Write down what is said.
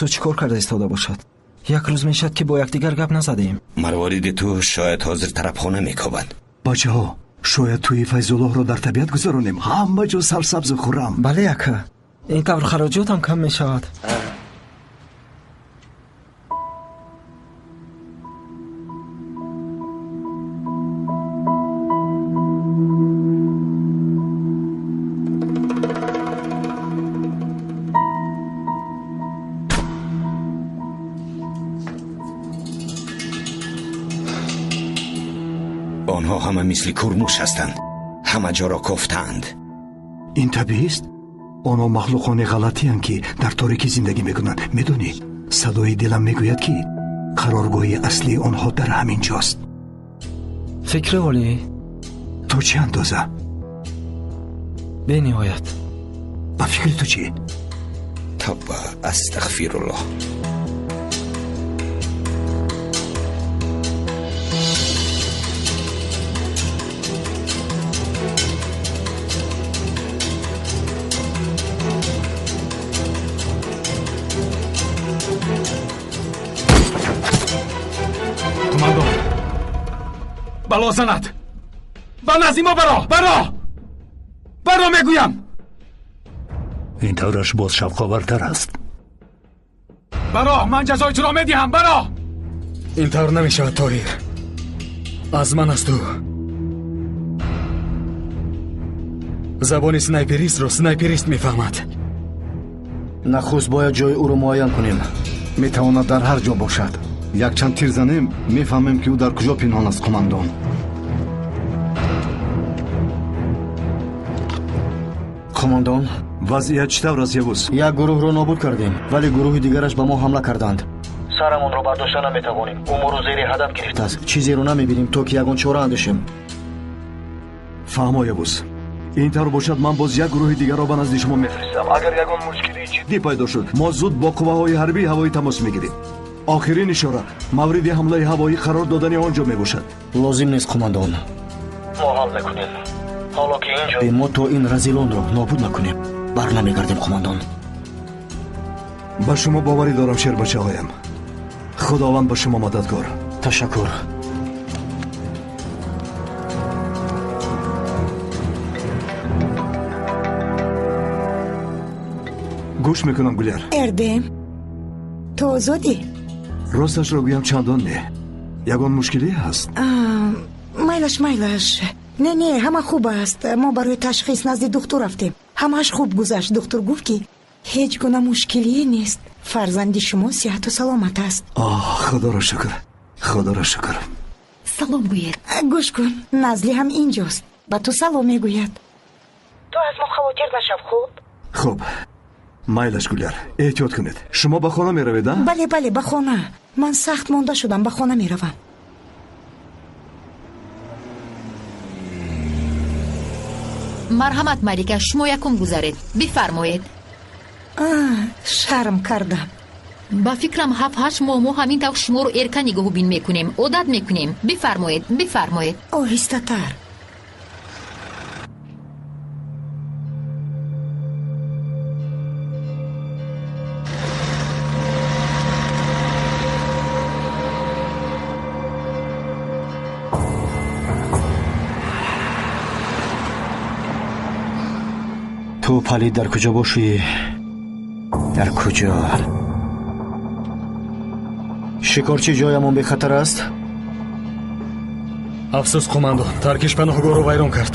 Ту чӣ кор карда истода бошад? Як рӯз мешавад, ки бо якдигар гап назадаем. Марвориди ту шояд ҳозир тарабхона мекобад. Бачаҳо, шояд тӯи Файзуллоҳро дар табиат гузаронем. Ҳама ҷо сарсабзу хуррам. Бале, ака, ин тавр хароҷотам кам мешавад. Онҳо ҳама мисли курмуш ҳастанд, ҳама ҷоро кофтаанд. Ин табиист. Онҳо махлуқони ғалатиянд, ки дар торикӣ зиндагӣ мекунанд. Медонӣ, садои дилам мегӯяд, ки қароргоҳи аслии онҳо дар ҳамин ҷост. Фикри олӣ. То чӣ андоза? Бениҳоят. Ба фикри ту чӣ? Тавба, астағфируллоҳ. Бало занад! Ба назди мо баро! Баро! Баро мегӯям! Ин тавраш боз шавқовартар аст. Баро, ман ҷазои туро медиҳам, баро! Ин тавр намешавад, Тоҳир. Аз ман аз ту. Забони снайперистро снайперист мефаҳмад. Нахуст бояд ҷои ӯро муайян кунем. Метавонад дар ҳар ҷо бошад. Якчанд тир занем, мефаҳмем, ки ӯ дар куҷо пинҳон аст, қумандон. Қумандон, вазъият чӣ тавр аст, Явуз? Як гурӯҳро нобуд кардем, вале гурӯҳи дигараш ба мо ҳамла карданд. Сарамонро бардошта наметавонем. Ӯ моро зери ҳадаф гирифтааст. Чизеро намебинем, то ки ягон чора андешем. Фаҳмо, Явуз. Ин тавр бошад, ман боз як гурӯҳи дигарро ба назди шумо мефиристам. Агар ягон мушкилии ҷиддӣ пайдо шуд, мо зуд бо қувваҳои ҳарбии ҳавоӣ тамос мегирем. Охирин ишора мавриди ҳамлаи ҳавоӣ қарор додани он ҷо мебошад. Лозим нест, қумандон. Мо ҳал мекунем. Ҳоло ки ин ҷо мо то ин разилонро нобуд накунем, бар намегардем, қумандон. Ба шумо боварӣ дорам, шербачаҳоям. Худованд ба шумо мададгор. Ташаккур. Гӯш мекунам, Гуляр. Эрдем, ту озодӣ? Росташро гӯям, чандон не. Ягон мушкиле ҳаст? Майлаш, майлаш. Не, не, ҳама хуб аст. Мо барои ташхис назди духтур рафтем. Ҳамааш хуб гузашт. Духтур гуфт, ки ҳеҷ гуна мушкилие нест. Фарзанди шумо сиҳату саломат аст. Оҳ, худоро шукр, худоро шукр. Салом гӯед. Гӯш кун, Назли ҳам инҷост. Ба ту салом мегӯяд. Ту аз мо хавотир нашав, хуб? Хуб. Майлаш, Гуляр, эҳтиёт кунед. Шумо ба хона меравед, а? Бале, бале, ба хона. Ман сахт монда шудам, ба хона меравам. Марҳамат, Малика, шумо якум гузаред. Бифармоед. Шарм кардам. Ба фикрам 7-8 моҳ мо ҳамин тавр шуморо эрка нигоҳубин мекунем, одат мекунем. Бифармоед, бифармоед. Оҳистатар. Ту палид дар куҷо бошӣ? Дар куҷо? Шикорчӣ ҷоямон бехатар аст? Афсӯс, қумандон, таркиш паноҳгоҳро вайрон кард.